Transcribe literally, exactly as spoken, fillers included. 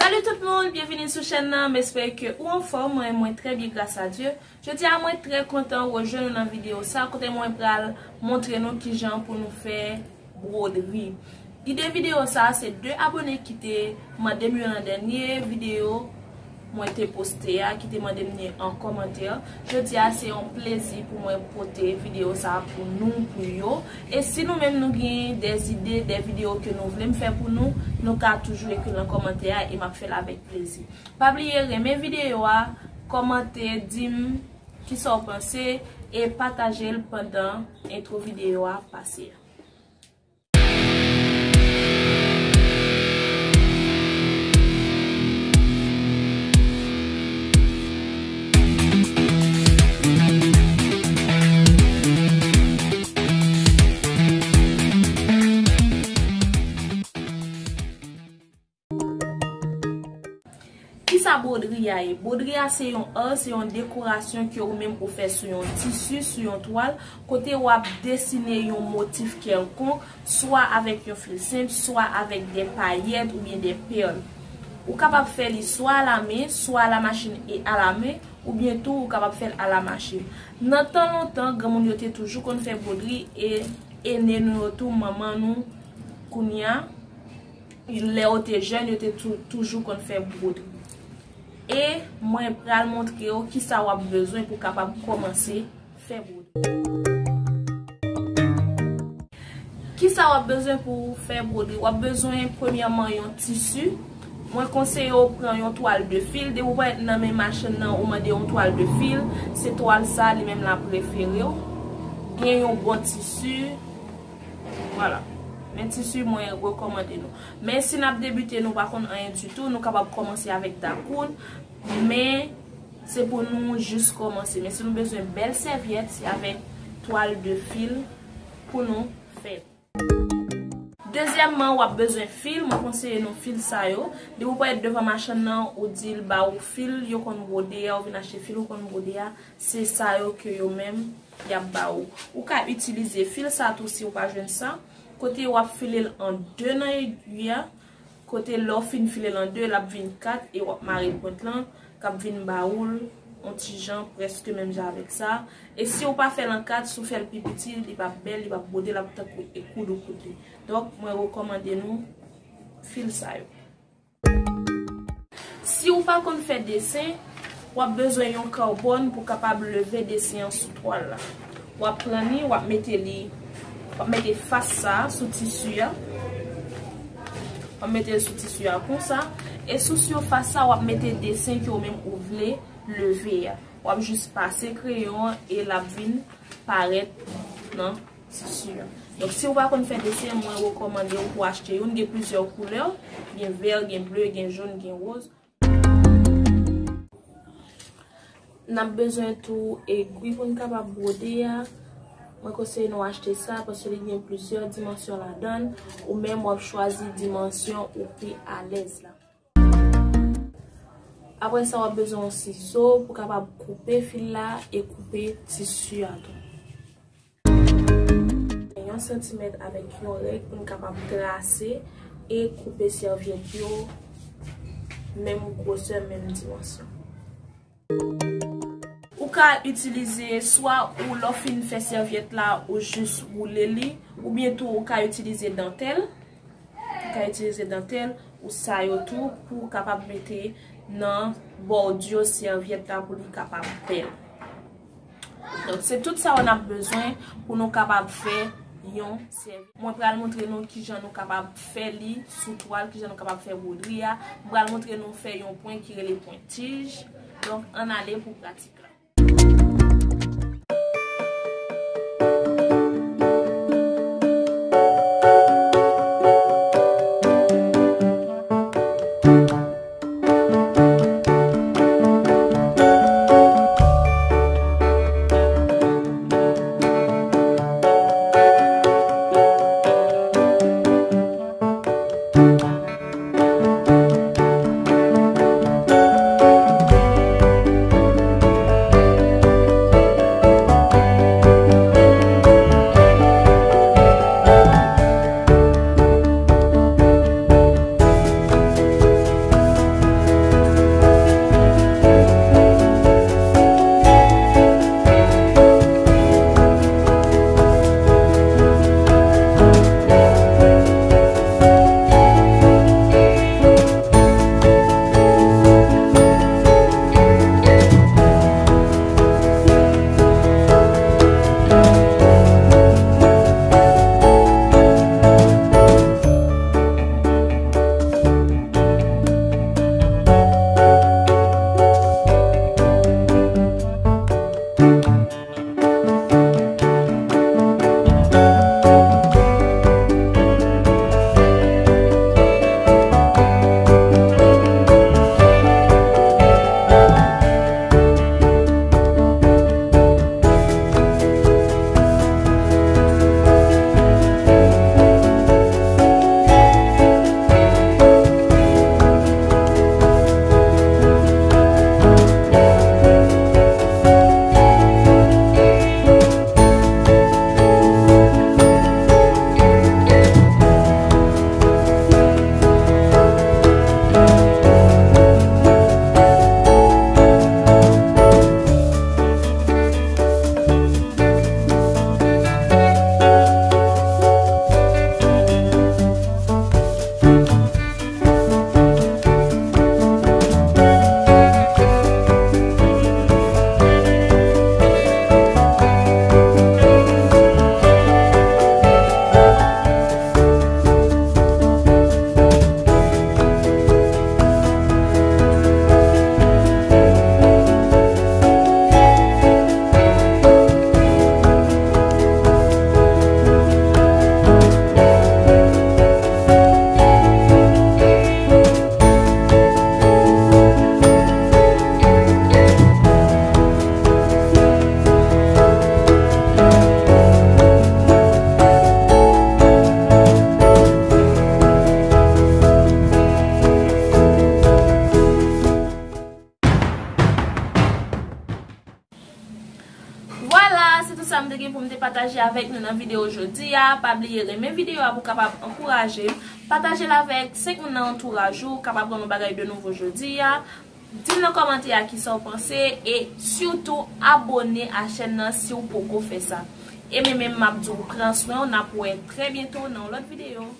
Salut tout moun, byenvini sou chèn nan, m espere ke ou anfòm, mwen, mwen trè byen gras a Dye. Jodi a mwen trè kontan rejwenn nou nan videyo sa, kote mwen pral montre nou kijan pou nou fè bwodri. Ide videyo sa, se de abone ki te mande m yo nan dènye videyo mwen te poste a, ki te mande m li an kòmantè. Jodi a, se yon plezi pou mwen pote videyo sa pou nou, pou yo. E si nou menm nou gen de ide, de videyo ke nou vle m fè pou nou, nou ka toujou ekri nan kòmantè a e m ap fè l avèk plezi. Pa bliye renmen videyo a, kòmante, di m kisa w panse e pataje l pandan entwo videyo a pase a. Kisa bwodri a ye? Bwodri a se yon ar, se yon dekorasyon ke ou menm ou fè sou yon tisi, sou yon twal, kote w ap desine yon motif kèlkonk, swa avèk yon fil senp, swa avèk de payèt oubyen de pèl. Ou kapab fè li swa alamen, swa alamachin e alamen, oubyen tou ou kapab fè l alamachin. Nan tan lontan, granmoun yo te toujou konn fè bwodri e ene nou yo tou, manman nou, kounye a, lè yo te jèn, yo te tou-, toujou konn fè bwodri. E mwen pral montre w kisa w ap bezwen pou w kapab kòmanse fè bwodri. Kisa w ap bezwen pou w fè bwodri? W ap bezwen, premyèman, yon tisi. Mwen konseye w pran yon twal de fil. Depi w parèt nan men machann nan, ou mande yon twal de fil. Se twal sa, li menm la prefere w. Gen yon bon tisi. Vwala. Men tisi mwen rekòmande nou. Men si n ap debite, nou pa konn anyen ditou, nou kapab kòmanse avèk dakoun. Men se pou nou jis kòmanse. Men si nou bezwen bèl sèvyèt, se avèk twal de fil pou nou fè l. Dezyèmman, w ap bezwen fil. Mwen konseye nou fil sa yo. Depi w parèt devan machann nan, ou di l ba ou fil yo konn bwode a, ou vin achte fil yo konn bwode a, se sa yo ke yo menm y ap ba ou. Ou ka itilize fil sa tou si w pa jwenn sa. Kote w ap file l an de nan egi a. Kote lè w fin file l an de, l ap vin kat e w ap mare pwent lan k ap vin ba ou l yon ti jan prèske menm jan avèk sa. E si w pa fè l an kat, si w fè l pi piti, li p ap bèl, li p ap bwode, l ap tankou e koudoukoudou. Donk, mwen rekòmande nou fil sa yo. Si w pa konn fè desen, w ap bezwen yon karbòn pou w kapab leve desen an sou twal la. W ap pran li, w ap mete li, w ap mete fas sa a sou tisi a. W ap mete l sou tisi a konsa. E sou sifas sa, w ap mete desen ke w menm ou vle leve a. W ap jis pase kreyon an e l ap vin parèt nan tisi a. Donk, si w pa konn fè desen, mwen rekòmande w pou w achte youn. Gen plizyè koulè. Gen vè, gen ble, gen jòn, gen woz. N ap bezwen tou egwi pou n kapab bwode a. Mwen konseye nou achte sa paske li gen plizyè dimansyon ladan l. Ou menm w ap chwazi dimansyon ou pi alèz la. Apre sa, w ap bezwen yon sizo pou kapab koupe fil la e koupe tisi a tou. Yon santimèt avèk yon règ pou n kapab trase e koupe sèvyèt yo menm gwosè, menm dimansyon. Ou ka itilize swa ou lè w fin fè sèvyèt la, ou jis woule li, oubyen tou ou ka itilize dantèl. Ou ka itilize dantèl ou sa yo tou pou w kapab mete nan bòdi sèvyèt la pou li kapab bèl. Donk, se tout sa yo n ap bezwen pou nou kapab fè yon sèvyèt. Mwen pral montre nou kijan nou kapab fè li sou twal, kijan nou kapab fè bwodri a. Mwen pral montre nou fè yon pwen ki rele pwen tij. Donk, ann ale pou pratik la. Se tout sa m te gen pou m te pataje avèk nou nan videyo jodi a. Pa bliye renmen videyo a pou w kapab ankouraje m. Pataje l avèk senk moun nan antouraj ou, kapab rann yon bagay de nouvo jodi a. Di m nan kòmantè a kisa w panse e sitou abòne a chèn nan si w poko fè sa. E mwen menm m ap di w pran swen w, n ap wè trè byento nan yon lòt videyo.